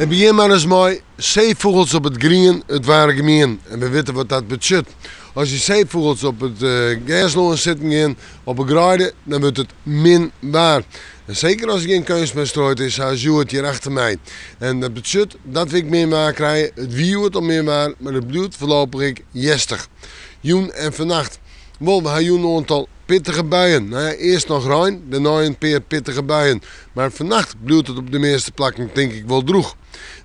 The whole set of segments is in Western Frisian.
En begjin mar ris mei seefûgels op it grien, it waar gemien. En we witte wat dat betsjut. As dy seefûgels op it gerslân sitten gean, op 'e greide, dan wurdt it min waar. En seker as der gjin keunstmest strooid is, sa as hjoed hjir achter my. En dat betsjut dat we ek min waar krije. It wie hjoed al min waar, mar it bliuwt foarlopich ek hjerstich. Jûn en fannacht. Wol, we ha jûn in oantal pittige buien. No ja, earst noch rein, dêrnei in pear pittige buien. Mar fannacht bliuwt it op de measte plakken tink ik wol drûch.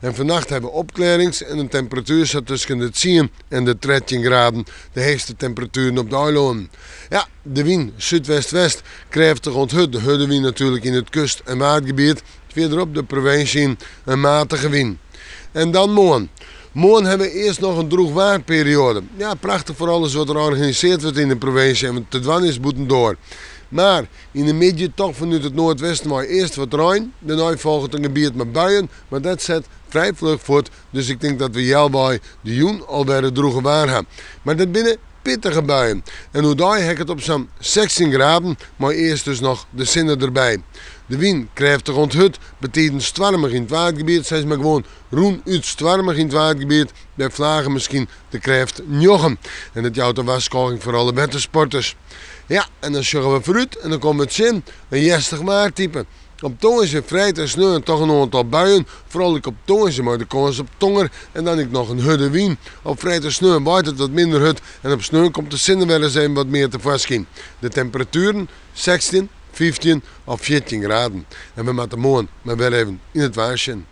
En fannacht ha we opklearrings en in temperatuer sa tusken de tsien en de 13 graden, de heechste temperatueren op de eilânen. Ja, de wyn, súdwest-west, krêftich oant hurd. De hurde wyn natuerlik yn it kust en waadgebiet, fierderop de provinsje yn in matige wyn. En dan moarn. Moarn ha we earst noch in drûch waarperioade. Ja, prachtich foar alles wat der organiseard wurdt yn de provinsje en wat te dwaan is bûtendoar. Mar yn de middei toch fanút it noardwesten wei earst wat rein, dêrnei folget in gebiet mei buien, mar dat set frij fluch fuort, dus ik tink dat we healwei de jûn alwer it drûge waar ha. Mar dat binne pittige buien. En oerdei ha ik it op sa'n 16 graden, mei earst dus noch de sinne derby. De wyn krêftich oant hurd, betiden stoarmich yn it Waadgebiet, sis mar gewoan rûnút stoarmich yn it Waadgebiet, by flagen miskien de krêft njoggen. En dat jout in warskôging foar alle wettersporters. Ja, en dan sjogge we foarút en dan komme we tsjin in hjerstich waartype. Op tongersdei, freed en sneon toch in oantal buien, foaral ek op tongersdei mei de kâns op tonger en dan ek noch in hurde wyn. Op freed en sneon waait it wat minder hurd en op sneon komt de sinne wer ris even wat mear tefoarskyn. De temperatueren, 16, 15 of 14 graden. En we moatte moarn mar wer even yn it waar sjen.